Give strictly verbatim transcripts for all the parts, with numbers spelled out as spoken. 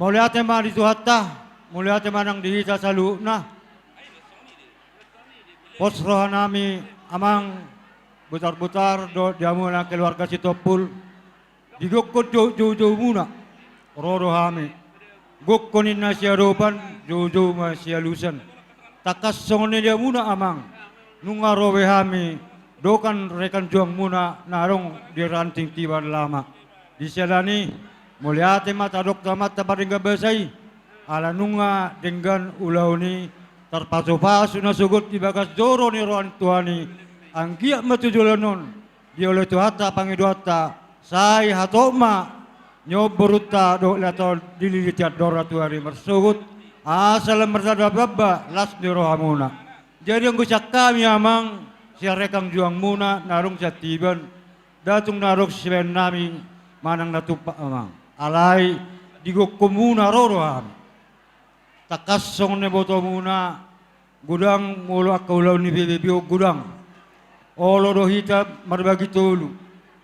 Mauliate ma di Tuhanta, mauliate ma nang di hita saluhutna. Pos rohanami amang Botar-botar dohot di hamuna keluarga Sitompul. Di gokhon jou-, jou-joumuna ro do hami. Gokhon ninna siadopan, jou-jou ma sialusan. Tangkas songon i di hamuna amang, nunga ro be hami dohot rekan juangmuna na adong di ranting Tiban Lama. Di siala ni i, mauliate ma tadok tu Amanta pardenggan basa i, ala nunga denggan ulaon i, tarpasu-pasu nasogot di bagas joro ni roha ni Tuhan i, anggiat ma tu joloan on dioloi Tuhanta pangidoanta, sai hatop ma nion borunta dohot lae ta on dililiti andor na tu ari marsogot, asa lam martanda bamba las ni rohamuna. Jadi anggo sian hami amang, sian rekan juangmuna na adong sian Tiban, ndang tung na adong sibahen nami manang na tumpak amang. Alai di gokhonmuna ro do hami. Tangkas songon na ibotomuna, godang molo angka ulaon ni B B B on godang. Olo do hita marbagi tolu.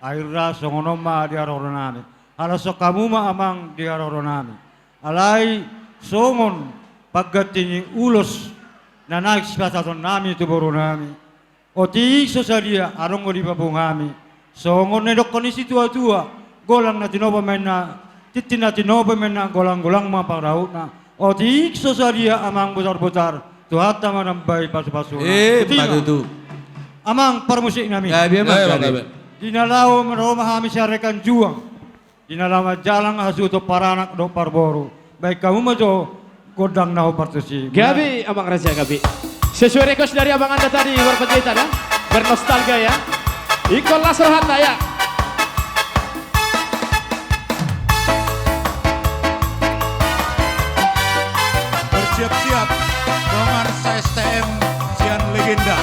Akhirna songon on ma di haroro nami. Ala songon hamu ma amang di haroro nami. Alai songon pangganti ni ulos na naeng sipasahaton nami tu boru nami. Otik so sadia adong do di panggung hami. Songon na nidokkon ni situa-tua, golang na tinopa ma inna, tintin na tinopa ma inna, golang-golang ma pangarahutna. Otik so sadia amang Botar-botar, Tuhanta ma na mambahen pasu-pasuna. Eh, botima. Amang parmusik nami. Gabe, amang, gabe. Di na laho ro ma hami sian rekan juang. Di na laho manjalang hasuhuton paranak dohot parboru. Bahen hamu ma jo gondang na hombar tusi. Gabe, amang raja, gabe. Sesuai request dari abanganta tadi, Warpanjaitan, ya. Bernostalgia, ya. Ingkon las rohanta, ya. Bersiap-siap, dongan sa-S T M sian legenda.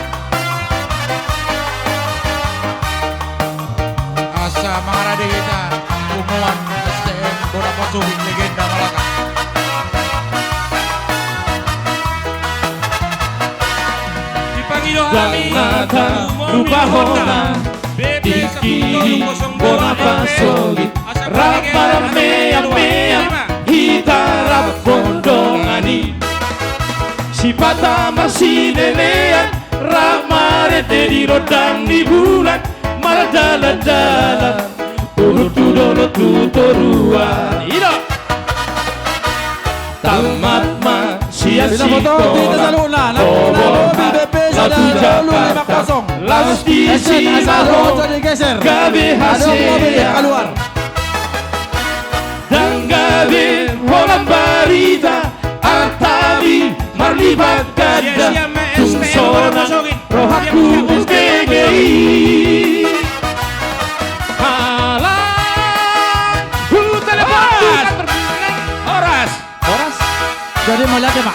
Asa mangarade hita, punguan S T M Boda Pasogit legenda Malaka. Dipangido hami, dang na tarlupa hona, B B B Boda Pasogit, rap marmeam-meam hita rap gondongan i. Sipata marsinelean, rap marende di rondang ni bulan, mardalan-dalan, uhum tu dolok tu toruan. Ida. Tamat ma sian sikola, hohom ma laho tu Jakarta, laos disi ma ho gabe hasea. Dang gabe holan barita, artami marlipat ganda, tung sonang rohangku umbege i. Halang, hutelepon. Horas. Horas. Horas. Jadi mauliate ma.